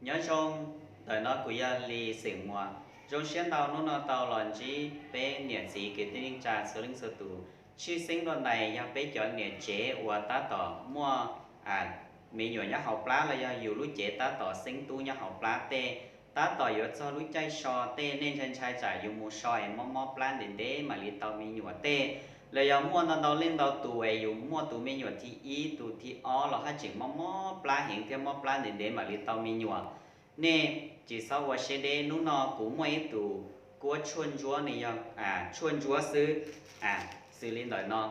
Nyob zoo, ntawm no kuv yog Lis xeem Muas. Zoo siab ntau hnub no tau los ntsib peb niam txiv kwv tij neej tsa txhua leej txhua tus. Tshwj xeeb dua ntais yog peb cov niam tsev uas tab tom muaj me nyuam nyob hauv plab los yog yus lub cev tab tom xeeb tub nyob hauv plab tej, tab tom yuav txog lub caij so tej, nej ntshai ntshai tsam yus mus so es mob mob plab ntev ntev mam li tau me nyuam tej, los yog muaj ntau ntau leej ntau tus es yus muaj tus me nyuam thib ib tus thib ob los haj tseem mob mob plab heev thiab mob plab ntev ntev mam li tau me nyuam. Nej tsis txhob ua siab deb, hnub no kuv muaj ib tus kuab tshuaj ntsuab, nws yog tshuaj ntsuab xwb, xws li ntawm no.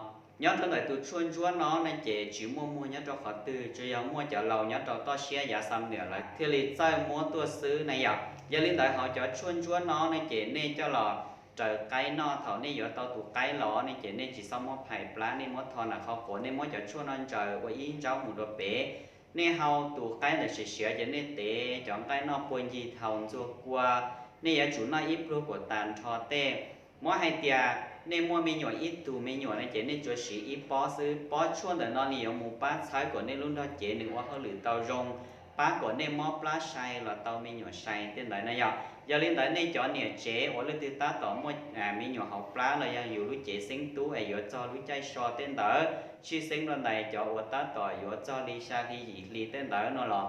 Nyob rau ntawm tus tshuaj ntsuab no ne ces tsis muaj muag nyob rau qhov twg, tsuas yog muaj cov laus nyob rau toj siab yav Xam Nuam lawv thiaj li txawj muab tuaj xwb na yom. Yog li ntawd hauv cov tshuaj ntsuab no ne ces nej coj los raws qaib noj. Thaum nej yuav tau tus qaib los ne ces nej tsis txhob muab phais plab, nej muab tho nram qhov quav, nej muab cov tshuaj no ntsaws ua ib ntsab mus rau pem. Nej hau tus qaib ntawd siav siav ces nej tev cov nqaij noj pua ncig thaum ntxuag kua. Nej yuav tsum noj ib pluag kom tas nrho tej. Muab hais tias nej muaj me nyuam ib tug me nyuam ne ces nej tsuas siv ib pob xwb. Pob tshuaj ntawm no nws yuav mus pab txhawb kom nej lub nrog cev nws ua hauj lwm tau zoo, pab kom nej mob plab sai los tau me nyuam sai tej ntawd na yom. Yog li ntawd nej cov niam tsev uas leej twg tab tom muaj me nyuam hauv plab los yog yus lub cev xeeb tub es yuav txog lub caij so tej ntawd, tshwj xeeb dua ntais cov uas tab tom yuav txog li xya hli yim hli tej ntawd no los,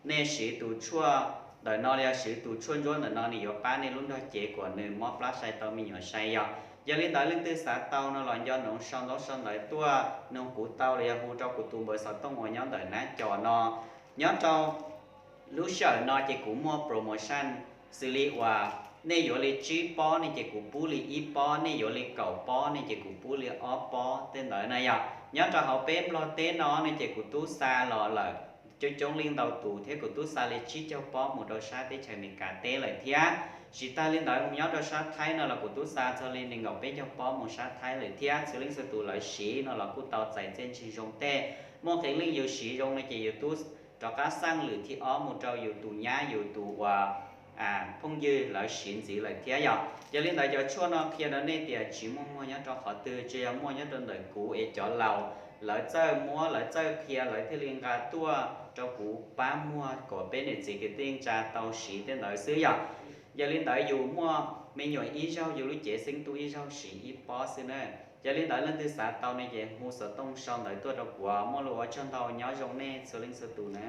nej siv tus tshuaj ntawm no los yog siv tus tshuaj ntsuab ntawm no nws yuav pab nej lub nrog cev kom nws mob plab sai tau me nyuam sai yom. Yog li ntawd leej twg xav tau no los nco ntsoov sau ntaub sau ntawv tuaj nug kuv tau los yog hu rau kuv tus npawb xov tooj uas nyob ntawm nab cos no. Nyob rau lub sij hawm no ces kuv muaj promotion xws li uas nej yuav li tsib pob ne ces kuv pub li ib pob, nej yuav li kaum pob ne ces kuv pub li ob pob tej ntawd na yom. Nyob rau hauv peb Nplog teb no ne ces kuv tub xa los lawm coob coob leej ntau tus thiab kuv tub xa li tsib caug pob mus rau sab teb chaws Amelikas teb lawm thiab. Tsis tag li ntawd nyob rau sab Thaib no los kuv tub xa txog li nees nkaum peb caug pob mus sab Thaib lawm thiab. Txhua leej txhua tus lawv siv no los kuj tau txais txiaj ntsig zoo tej. Muaj qee leej yus siv zoo no ces yus tub rov qab xaj lwm thib ob mus rau yus tus nyab yus tus uas phooj ywg lawv siv ntxiv lawm thiab yom. Yog li ntawd cov tshuaj no qhia rau nej tias tsis muaj muag nyob rau qhov twg, tsuas yog muaj nyob rau ntawm kuv es cov laus lawv txawj muab lawv txawj qhia lawv thiaj li nqa tuaj rau kuv pab muag kom peb niam txiv kwv tij neej tsa tau siv tej ntawd xwb yom. Yog li ntawd yus muaj me nyuam ib zaug yus lub cev xeeb tub ib zaug siv ib pob xwb na. Yog li ntawd leej twg xav tau ne ces hu xov tooj sau ntawv tuaj rau kuv. Muaj lus ua tsaug ntau, nyob zoo nej txhua leej txhua tus na.